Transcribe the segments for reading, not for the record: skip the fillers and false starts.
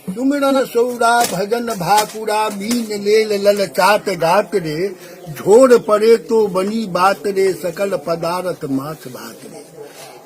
सुमिरन सौरा भजन भाकुरा मीन लेल ललचात गात रे, झोर पड़े तो बनी बात रे, सकल पदारथ माछ भात रे।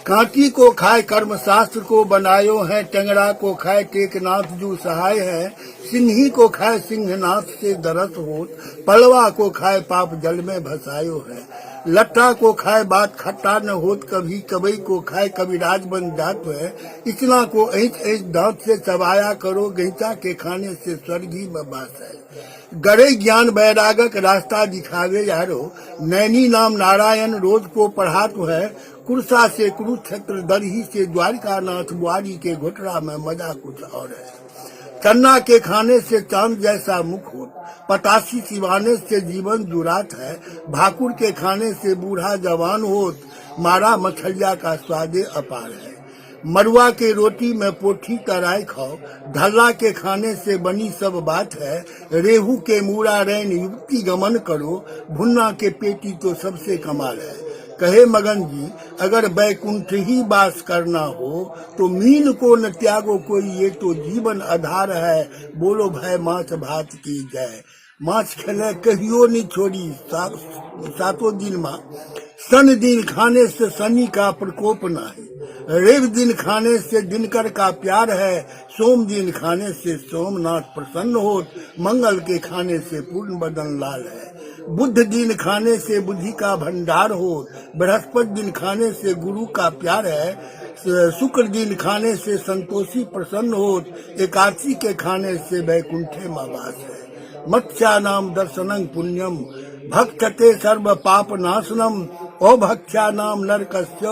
कांटी को खाए कर्म शास्त्र को बनायो है, टेंगरा को खाए टेकनाथ जू सहाय है, सिंही को खाए सिंहनाथ से दरस होत, पलवा को खाए पाप जल में भसायो है। लट्ठा को खाए बात खट्टा न होत कभी, कबई को खाए कविराज बन जात है, इतना को ऐंच ऐंच दांत से चबाया करो, गैंचा के खाने से स्वर्ग ही में बास है। गरे ज्ञान वैरागक रास्ता दिखावे यारो, नैनी नाम नारायण रोज को पढ़ात है, कुर्सा से कुरुक्षेत्र दरही से द्वारिका नाथ बुआरी के घोटरा में मजा कुछ और है। चन्ना के खाने से चांद जैसा मुख हो, पतासी सिवाने से जीवन जुरात है, भाकुर के खाने से बूढ़ा जवान होत, मारा मछलिया का स्वादे अपार है। मरुआ के रोटी में पोठी तराई खाओ, ढल्ला के खाने से बनी सब बात है, रेहू के मूड़ा रैन युक्ति गमन करो, भुन्ना के पेटी तो सबसे कमाल है। कहे मगन जी अगर बैकुंठ ही वास करना हो तो मीन को न त्यागो कोई, ये तो जीवन आधार है। बोलो भाई माछ भात की जय। माछ खेले कहियो नहीं छोड़ी सातों दिन में। शन दिन खाने से शनि का प्रकोप नहीं, रवि दिन खाने से दिनकर का प्यार है, सोम दिन खाने से सोमनाथ प्रसन्न होत, मंगल के खाने से पूर्ण बदन लाल है। बुध दिन खाने से बुद्धि का भंडार हो, बृहस्पति दिन खाने से गुरु का प्यार है, शुक्र दिन खाने से संतोषी प्रसन्न हो, एकादशी के खाने से वैकुंठे मावास है। मत्स्या नाम दर्शनं पुण्यम भक्षते सर्व पाप नाशनम, अभक्ष्या नाम नरकस्य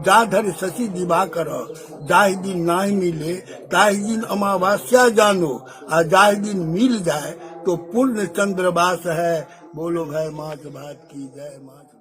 जाधर शशि दिवाकर। जाहि दिन नाही मिले ताहि दिन अमावस्या जानो, आ जाहि दिन मिल जाए तो पूर्ण चंद्रवास है। बोलो भाई माछ भात की जय। माछ